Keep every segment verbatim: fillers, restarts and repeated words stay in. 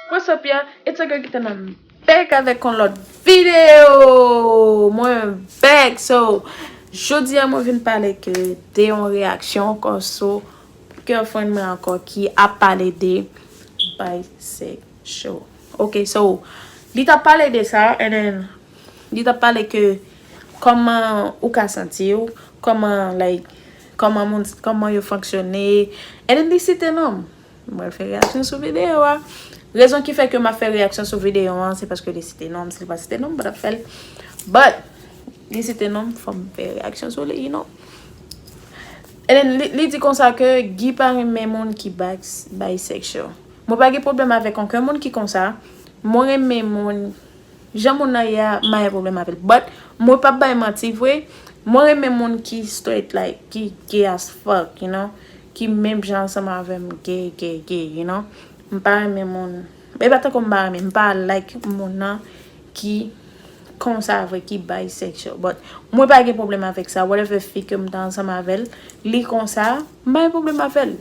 What's up, y'all? It's your girl Kitana, back avèk yon lòt videyo. Mwen back. So, jodi a mwen vin pale ke de yon reyaksyon ankò sou girlfriend mwen ankò ki ap pale de bisexual. Ok, so, li t ap pale de sa, and then li t ap pale ke kòman ou ka santi w, kòman, like, kòman moun, kòman yo fonksyone, and then li site non m. Mwen fè reyaksyon sou videyo a. Rezon ki fè ke m ap fè reyaksyon sou videyo an, se paske li site non m. Si li pa site non m, m pa t ap fè l. But, li site non m, fò m fè reyaksyon sou li, you know. And then, li, li di konsa ke Guy pa renmen moun ki bi-, bisexual. Mwen pa gen pwoblèm avèk okenn moun ki konsa. Mwen renmen moun, jan moun nan ye a, m pa gen pwoblèm avè l. But, mwen p ap bay manti vre. Mwen renmen moun ki straight, like, ki gay as fuck, you know. Ki menm jan ansanm avè m, gay, gay, gay, you know. M pa renmen moun, e pa tankou m pa renmen, m pa like moun nan ki konsa vre, ki bisexual. But, mwen pa gen pwoblèm avèk sa. Whatever fi ke m ta ansanm avè l, li konsa, m pa gen pwoblèm avè l.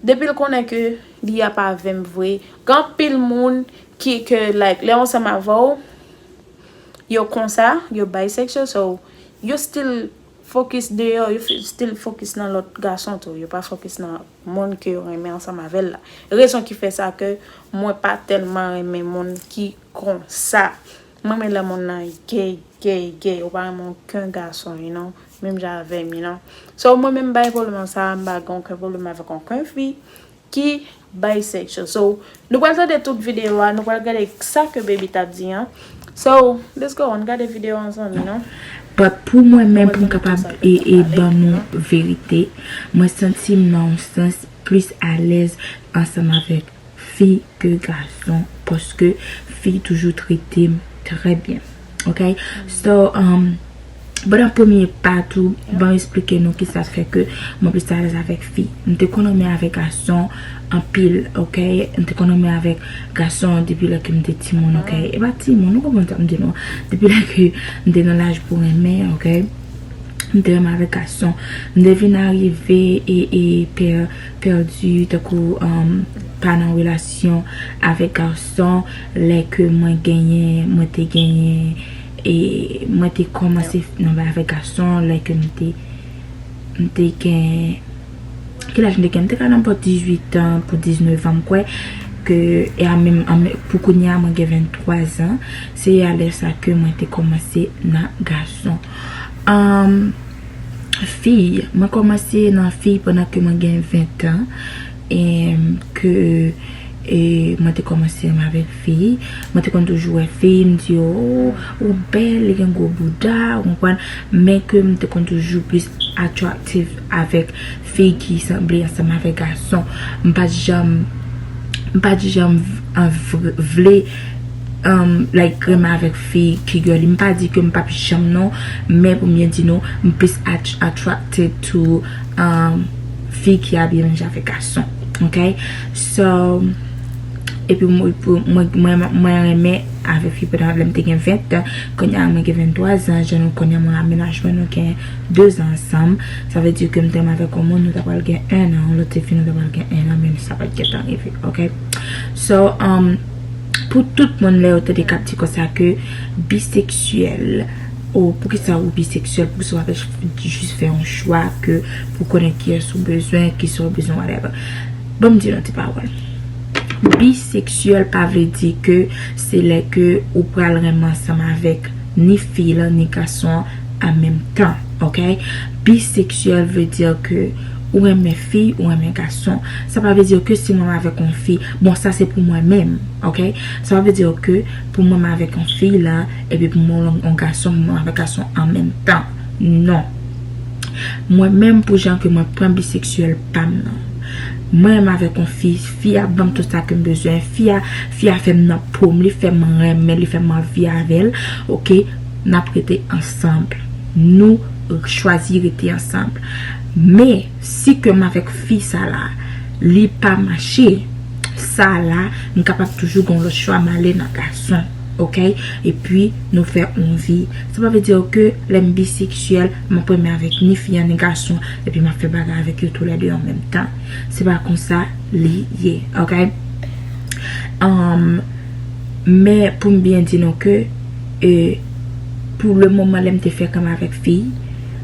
Depi l konnen ke li ap avè m vre. Gen anpil moun ki, ke, like, lè yo ansanm avè w, yo konsa, yo bisexual, so, yo still focus deyò, yo fi-, still focus nan lòt gason tou. Yo pa focus nan moun ke yo renmen ansanm avè l la. Rezon ki fè sa ke mwen pa tèlman renmen moun ki konsa. Mwen renmen lè moun nan gay, gay, gay. Ou pa renmen okenn gason, you know. Menm jan avè m, you know. So, mwen menm, m pa gen pwoblèm ak sa, m pa gen okenn pwoblèm avèk okenn fi ki bisexual. So, nou pral tande tout videyo a, nou pral gade sa ke Baby t ap di an. So, let's go, ann gade videyo a ansanm, you know. But pou mwen menm, pou m kapab e, e ban nou verite, mwen santi m nan yon sans plis alèz ansanm avèk fi ke gason, paske fi toujou trete m trè byen. Ok? So, um, pandan premye pa tou, ban m esplike nou kisa fè ke mwen plis alèz avèk fi. M te konn renmen avèk gason anpil, ok? M te konn renmen avèk gason depi lè ke m te timoun, ok? E pa timoun, nou konprann sa m di nou. Depi lè ke m te nan laj pou renmen, ok? M te renmen avèk gason. M te vin arive e, e pè-, pèdi, tankou, um, pa nan relasyon avèk gason, lè ke mwen genyen, mwen te genyen, e mwen te kòmanse nan bay avèk gason, lè ke m te, m te gen, ki laj m te gen? M te ka nan bò dizuit an pou diznèf an, m kwè, ke, e a menm, an menm, pou kounye a, mwen gen venntwa zan, se a lè sa ke mwen te kòmanse nan gason. Um, fi, mwen kòmanse nan fi pandan ke mwen gen ven an, e ke, e, mwen te kòmanse renmen avèk fi. Mwen te konn toujou wè fi, m di, "Oh, ou bèl, li gen gwo bouda," ou konprann? Men ke m te konn toujou plis attractive avèk fi ki sanble ansanm avèk gason. M pa t janm, m pa t janm v-, an vre, vle, um, like, renmen avèk fi ki girly. M pa di ke m p ap janm non, men pou m byen di nou, m plis at-, attracted to, um, fi ki abiye menm jan avèk gason. Ok? So, epi mwen, pou mwen, mwen, mwen renmen avèk fi pandan lè m te gen ven an, kounye a mwen gen venntwa zan, jan nou konnen mwen ak mennaj mwen, nou gen de zan ansanm. Sa vle di ke m te renmen avèk yon moun, nou ta pral gen en an, yon lòt fi, nou ta pral gen en an, men sa pa t gentan rive, ok? So, um, pou tout moun lè yo tande k ap di konsa ke biseksyèl, ou poukisa ou biseksyèl, poukisa ou pa jis fè yon chwa ke pou konnen kiyès ou bezwen, kisa ou bezwen, whatever. Ban m di nou ti pawòl. Biseksyèl pa vle di ke se lè ke ou pral renmen ansanm avèk ni fi lan, ni gason an an menm tan, ok? Biseksyèl vle di ke ou renmen fi, ou renmen gason. Sa pa vle di ke si mwen avèk yon fi, bon, sa se pou mwen menm, ok? Sa pa vle di ke pou mwen avèk yon fi lan, epi pou mwen yon gason, pou mwen avèk gason an menm tan. Non. Mwen menm, pou jan ke mwen pran biseksyèl pa m nan, mwen renmen avèk yon fi, fi a ban m tout sa ke m bezwen, fi a, fi a fè m nan po m, li fè m renmen, li fè m anvi avè l, ok, n ap rete ansanm. Nou chwazi rete ansanm. Men, si ke m avèk fi sa la, li pa mache, sa la, m kapab toujou gen yon lòt chwa, m ale nan gason, ok? Epi, nou fè yon vi. Sa pa vle di ke lè m biseksyèl, m ap renmen avèk ni fi an, ni gason, epi m ap fè bagay avèk yo toulède an menm tan. Se pa konsa li ye, ok? Um, men pou m byen di nou ke, e, pou le moman, lè m te frekante avèk fi,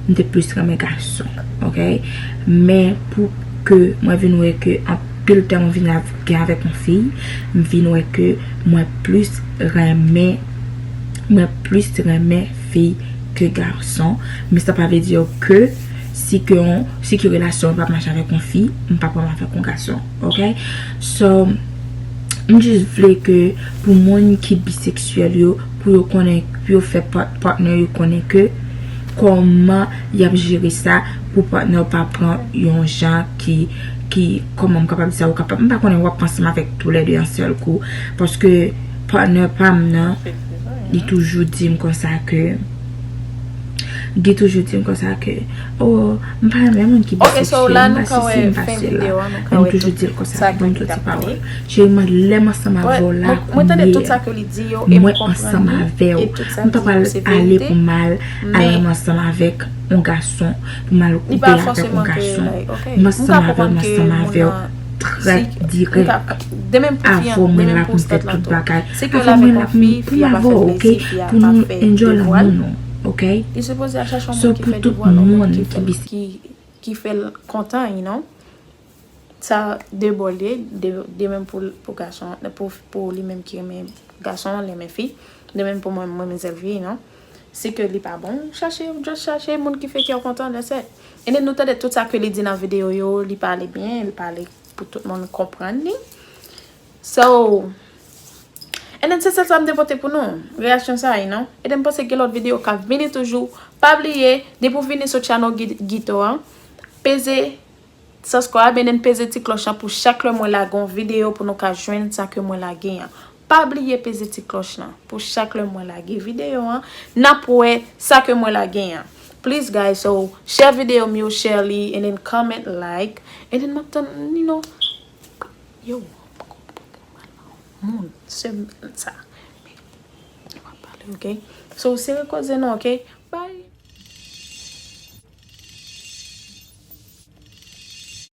m te plis renmen gason, ok? Men pou ke mwen vin wè ke anpil tan mwen vin gen avèk yon fi, m vin wè ke mwen plis renmen, mwen plis renmen fi ke gason. Men sa pa vle di ke si ke yon, si ke relasyon an p ap mache avèk yon fi, m p ap renmen avèk yon gason, ok? So, m jis vle ke pou moun ki biseksyèl yo, pou yo konnen, pou yo fè pa- partner yo konnen ke kòman y ap jere sa pou partner pa pran yon jan ki, ki, kòman m kapab di sa, ou kapab, m pa konnen, w ap ansanm avèk toulède an sèl kou, paske partner pa m nan, li toujou di m konsa ke, li toujou di m konsa ke, oh, m pa renmen moun ki biseksyèl, m pa sesi, m pa sela. E m toujou di l konsa, ban m tout ti pawòl. Cheri mwen, lè m ansanm avè w la, mwen ansanm avè w. M pa pral ale pou m al, al ansanm avèk yon gason, pou m al koupe avèk yon gason. M ansanm avè w, m ansanm avè w. Trèt dirèk. Avè w mwen la pou m fè tout bagay. Avè w mwen la pou m, pou m avè w, ok? Pou nou enjoy lanmou nou, ok? So, pou tout moun ki bis- ki fè l kontan, you know. Sa de bò l ye, de, de menm pou, pou gason, pou, pou li menm ki renmen gason, li renmen fi, de menm pou mwen, mwen menm sèl fi, you know. Si ke li pa bon, chache, just chache moun ki fè kè w kontan, that's it. And then nou tande tout sa ke li di nan videyo yo, li pale byen, li pale pou tout moun konprann li. So, and then se sèl sa m te pote pou nou, reyaksyon sa, you know. And then m panse gen lòt videyo k ap vini toujou. Pa bliye, depi w vini sou channel Gi- Gito an, peze subscribe and then peze ti klòch lan pou chak lè mwen lage yon videyo pou nou ka jwenn sa ke mwen lage an. Pa bliye peze ti klòch lan pou chak lè mwen lage videyo an, n ap wè sa ke mwen lage an. Please guys, so share videyo m yo, share li, and then comment, like, and then m ap tann, you know, yo, moun, semèn sa. Mwen ap pale, ok? So, sere koze nou, ok?